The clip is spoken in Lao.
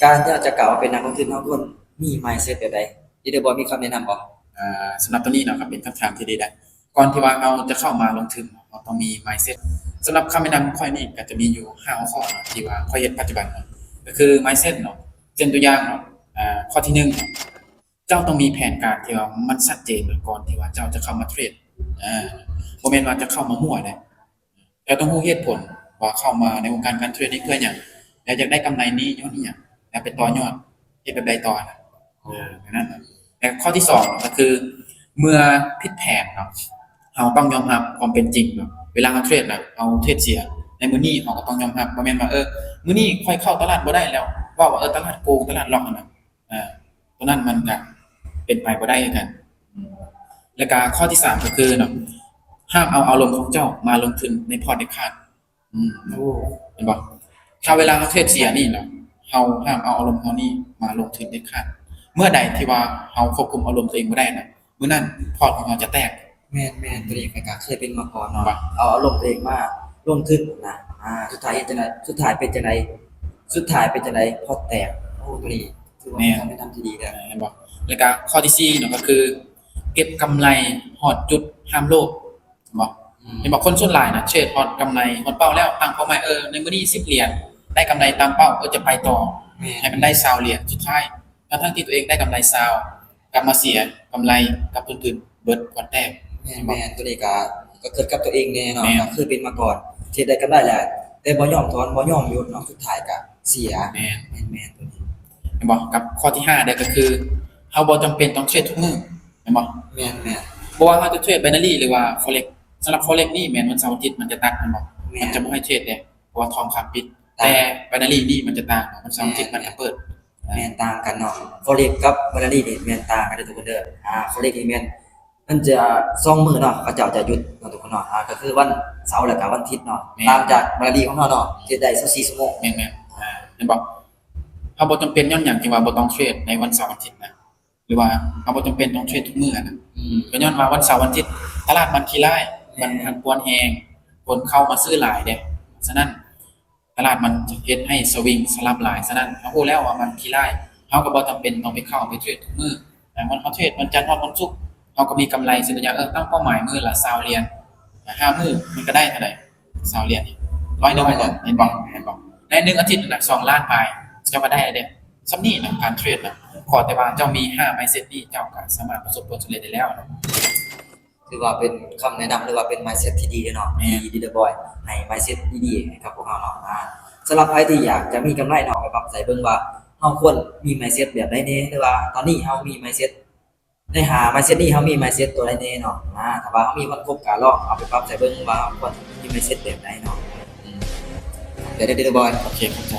ການທີ່ເຮົາຈະກ້າວມາເປັນນັກລົງທຶນ ເຮົາຄວນມີ mindset ແບບໃດ? ເດເດບອຍມີຄຳແນະນຳບໍ່? ອ່າ ສຳລັບໂຕນີ້ເນາະ ກໍເປັນຄຳຖາມທີ່ດີໄດ້. ກ່ອນທີ່ວ່າເຮົາຈະເຂົ້າມາລົງທຶນ ເຮົາຕ້ອງມີ mindset. ສຳລັບຄຳແນະນຳຂອງຂ້ອຍນີ້ ກໍຈະມີຢູ່ຫ້າຫົວຂໍ້ເນາະ ທີ່ວ່າຂ້ອຍເຮັດປັດຈຸບັນເນາະ ກໍຄື mindset ເນາະ. ເຊັ່ນຕົວຢ່າງເນາະ ອ່າ ຂໍ້ທີໜຶ່ງເນາະ ເຈົ້າຕ້ອງມີແຜນການທີ່ວ່າມັນຊັດເຈນກ່ອນທີ່ວ່າເຈົ້າຈະເຂົ້າມາເທຣດ. ເອີ ບໍ່ແມ່ນວ່າຈະເຂົ້າມາມົ້ວເດ້. ເຈົ້າຕ້ອງຮູ້ເຫດຜົນວ່າເຂົ້າມາໃນວົງການການເທຣດນີ້ເພື່ອຫຍັງ ແລະ ຢາກໄດ້ກຳໄລນີ້ຍ້ອນອີ່ຫຍັງ ແລະ ໄປຕໍ່ຍອດເຮັດແບບໃດຕໍ່ນະ. ເອີ ແບບນັ້ນ. ແລະ ຂໍ້ທີສອງກໍຄື ເມື່ອຜິດແຜນເນາະ ເຮົາຕ້ອງຍອມຮັບຄວາມເປັນຈິງເນາະ. ເວລາເຮົາເທຣດນະ ເຮົາເທຣດເສຍ ໃນມື້ນີ້ເຮົາກໍຕ້ອງຍອມຮັບ. ບໍ່ແມ່ນວ່າ ເອີ ມື້ນີ້ຂ້ອຍເຂົ້າຕະຫຼາດບໍ່ໄດ້ແລ້ວ ເວົ້າວ່າ ເອີ ຕະຫຼາດໂກງ ຕະຫຼາດລັອກຫັ້ນນະ. ເອີ ຕົວນັ້ນມັນກະເປັນໄປບໍ່ໄດ້ຄືກັນ. ແລ້ວກະຂໍ້ທີສາມກໍຄືເນາະ ຫ້າມເອົາອາລົມຂອງເຈົ້າມາລົງທຶນໃນພອດເດັດຂາດ. ອືມ ໂອ້ ເຫັນບໍ່? ຖ້າເວລາເຮົາເທຣດເສຍນີ້ເນາະ ເຮົາຫ້າມເອົາອາລົມເຮົານີ້ມາລົງທຶນເດັດຂາດ. ເມື່ອໃດທີ່ວ່າເຮົາຄວບຄຸມອາລົມຕົວເອງບໍ່ໄດ້ນະ ມື້ນັ້ນພອດຂອງເຮົາຈະແຕກ. ແມ່ນໆ ຕົວນີ້ຂ້ອຍກໍເຄີຍເປັນມາກ່ອນເນາະ ວ່າ ເອົາອາລົມຕົວເອງມາລົງທຶນນະ ອ່າ ສຸດທ້າຍເຮັດຈັ່ງໃດ? ສຸດທ້າຍເປັນຈັ່ງໃດ? ສຸດທ້າຍເປັນຈັ່ງໃດ? ພອດແຕກ. ໂອ້ ຕົວນີ້ຖືວ່າ ແມ່ນ ເປັນຄຳແນະນຳທີ່ດີເດີ ເຫັນບໍ່? ແລ້ວກໍຂໍ້ທີສີ່ເນາະ ກໍຄືເກັບກຳໄລຮອດຈຸດຫ້າມໂລບ ເຫັນບໍ່? ອືມ ເຫັນບໍ່? ຄົນສ່ວນຫຼາຍນະ ເທຣດຮອດກຳໄລຮອດເປົ້າແລ້ວ ຕັ້ງເປົ້າໝາຍ ເອີ ໃນມື້ນີ້ສິບຫຼຽນ ໄດ້ກຳໄລຕາມເປົ້າ ເອີ ຈະໄປຕໍ່ ແມ່ນ ໃຫ້ມັນໄດ້ຊາວຫຼຽນ. ສຸດທ້າຍ ທັງໆທີ່ຕົວເອງໄດ້ກຳໄລຊາວ ກັບມາເສຍກຳໄລກັບທຶນເບິດ ພອດແຕກ. ແມ່ນໆ ຕົວນີ້ກໍ ກໍເກີດກັບຕົວເອງແດ່ເນາະ ແມ່ນ ກໍເຄີຍເປັນມາກ່ອນ ເທຣດໄດ້ກຳໄລແລ້ວ ແຕ່ບໍ່ຍອມຖອນ ບໍ່ຍອມຢຸດເນາະ ສຸດທ້າຍກໍເສຍ. ແມ່ນ ແມ່ນໆ ຕົວນີ້ ເຫັນບໍ່? ກັບຂໍ້ທີຫ້າເດີ ກໍຄືເຮົາບໍ່ຈຳເປັນຕ້ອງເທຣດທຸກມື້ ເຫັນບໍ່? ແມ່ນໆ ບໍ່ວ່າເຮົາຈະເທຣດ binary ຫຼືວ່າ forex. ສຳລັບ forex ນີ້ແມ່ນວັນເສົາອາທິດມັນຈະຕັດ ເຫັນບໍ່? ແມ່ນ ມັນຈະບໍ່ໃຫ້ເທຣດເດ້ ເພາະວ່າທອງຄຳປິດ. ແຕ່ binary ນີ້ມັນຈະຕ່າງເນາະ ວັນເສົາອາທິດມັນຈະເປີດ. ແມ່ນ ຕ່າງກັນເນາະ forex ກັບ binary ນີ້ແມ່ນຕ່າງກັນເດີທຸກຄົນເດີ. ອ່າ forex ນີ້ແມ່ນ ມັນຈະສອງມື້ເນາະ ເຂົາເຈົ້າຈະຢຸດເນາະທຸກຄົນເນາະ ອ່າ ກໍຄືວັນເສົາ ແລ້ວກໍວັນອາທິດເນາະ. ແມ່ນ ຕ່າງຈາກ binary ຂອງເຮົາເນາະ ເຮັດໄດ້ຊາວສີ່ຊົ່ວໂມງ. ແມ່ນໆ ອ່າ ເຫັນບໍ່? ເຮົາບໍ່ຈຳເປັນ ຍ້ອນຫຍັງຈຶ່ງວ່າບໍ່ຕ້ອງເທຣດໃນວັນເສົາວັນອາທິດນະ ຫຼືວ່າເຮົາບໍ່ຈຳເປັນຕ້ອງເທຣດທຸກມື້ຫັ້ນນະ. ອືມ ກໍຍ້ອນວ່າວັນເສົາວັນອາທິດຕະຫຼາດມັນຂີ້ຮ້າຍ ແມ່ນ ມັນຜັນປວນແຮງ ຄົນເຂົ້າມາຊື້ຫຼາຍເດ້. ສະນັ້ນ ຕະຫຼາດມັນຈະເຮັດໃຫ້ສະວິງສະຫຼັບຫຼາຍ. ສະນັ້ນ ເຮົາຮູ້ແລ້ວວ່າມັນຂີ້ຮ້າຍ ເຮົາກໍບໍ່ຈຳເປັນຕ້ອງໄປເຂົ້າໄປເທຣດທຸກມື້. ແຕ່ເຮົາເທຣດວັນຈັນຮອດວັນສຸກ ເຮົາກໍມີກຳໄລ. ເຊັ່ນຕົວຢ່າງ ເອີ ຕັ້ງເປົ້າໝາຍມື້ລະຊາວຫຼຽນ ຫ້າມື້ມັນກໍໄດ້ເທົ່າໃດ? ຊາວຫຼຽນ ຮ້ອຍໜຶ່ງ ເຫັນບໍ່? ເຫັນບໍ່? ໃນໜຶ່ງອາທິດນະ ສອງລ້ານປາຍ ເຈົ້າກໍໄດ້ແລ້ວເດ້. ສ່ຳນີ້ນະ ການເທຣດນະ ຂໍແຕ່ວ່າເຈົ້າມີຫ້າ mindset ນີ້ ເຈົ້າກໍສາມາດປະສົບຜົນສຳເລັດໄດ້ແລ້ວເນາະ. ຖືວ່າເປັນຄຳແນະນຳ ຫຼືວ່າເປັນ mindset ທີ່ດີເດ້ເນາະ. ແມ່ນ ທີ່ Leader Boy ໃຫ້ mindset ດີໆ ໃຫ້ກັບພວກເຮົາເນາະ. ອ່າ ສຳລັບໃຜທີ່ຢາກຈະມີກຳໄລເນາະ ໄປປັບໃຊ້ເບິ່ງວ່າເຮົາຄວນມີ mindset ແບບໃດແດ່ ຫຼືວ່າຕອນນີ້ເຮົາມີ mindset ໃນຫ້າ mindset ນີ້ເຮົາມີ mindset ຕົວໃດແດ່ເນາະ. ອ່າ ຖ້າວ່າເຮົາມີມັນຄົບ ກໍລອງເອົາໄປປັບໃຊ້ເບິ່ງວ່າເຮົາຄວນມີ mindset ແບບໃດເນາະ. ອືມ ເດີ Leader Boy ໂອເຄ ເຂົ້າໃຈ.